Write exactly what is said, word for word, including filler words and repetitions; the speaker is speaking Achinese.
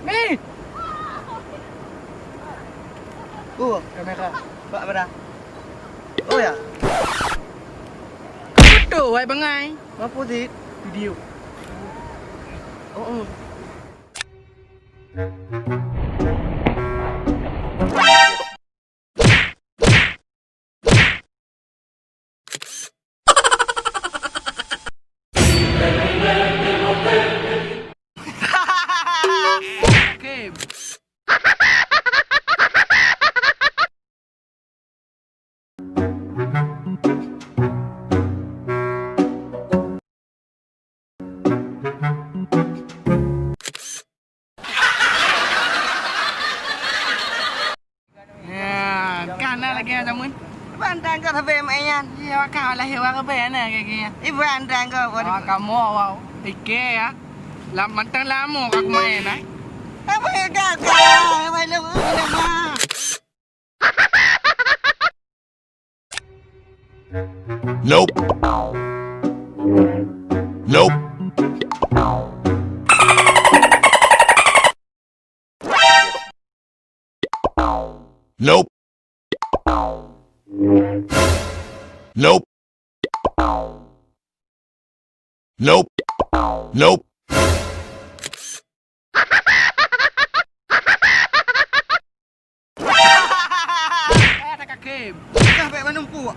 Mi! Oh, kamera. Bak mana? Oh ya. Betul, wai bangai. Apa sih? Video. Oh, oh. Ya, kan na lagèe nyan, Samuel? Iban tangkap habéh main nyan. Iya, kan lahé wareuh bèe na lagèe nyan. Iban tangkap, waduh. Ah, kamoe awak pikir ya. Lam mantang lama aku main, ai. Apa yang gagal? Apa yang lemah? Lemah. Nope. Nope. Nope. Nope. Nope. Nope. Eh, tak kakim. Kah bèk menumpuk.